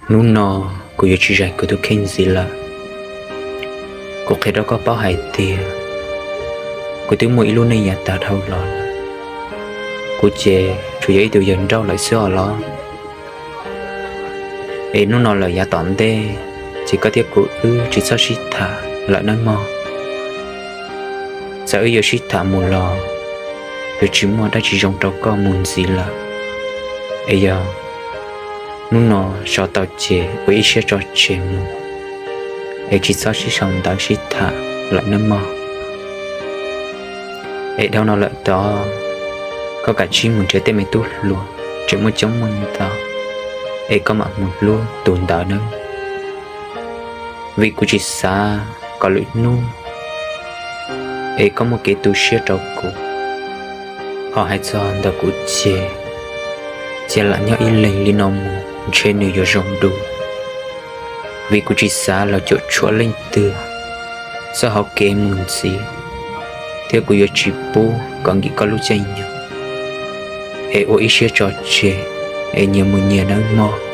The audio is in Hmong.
Hnub no kuv yuav tsis zais kuv tus kheej ntxiv lawm. Kuv qhia rau koj paub hais tias kuv twb muaj ib lub neej yav tag dhau los lawm. Kuv ces tsuas yog ib tug yawg nrauj lawm xwb os los. Es hnub no lawm yav tom ntej, ces koj thiab kuv wb tsis txhob sib tham lawm nawb mog. Txawm wb yuav sib tham mus los, yuav tsis muaj dab tsi zoo rau koj mus ntxiv lawm. Es yog hnub no so tau ces ua ib siab tso tseg mus, es tsis txhob sib sau ntawv sib tham lawm nawb mog. Es dhau no lawm tod, koj kav tsij mus nrhiav tej me tub hluas tseem muaj coob muaj ntau, es koj mam mus hlub tus ntawd nawb. Vim kuv tsis xav kom lwm hnub es koj muaj kev tu siab rau kuv. Ho hais txog ntawm kuv ces, cia lam nyob ib leeg li no mus ntshe nws yuav zoo dua. Vim kuv tsis xav los cuam tshuam leej twg txoj hauv kev mus ntxiv, thiab kuv yuav tsis pub kom nkim koj lub caij nyoog. Es ua ib siab tso tseg, es nyias mus nyias nawb mog.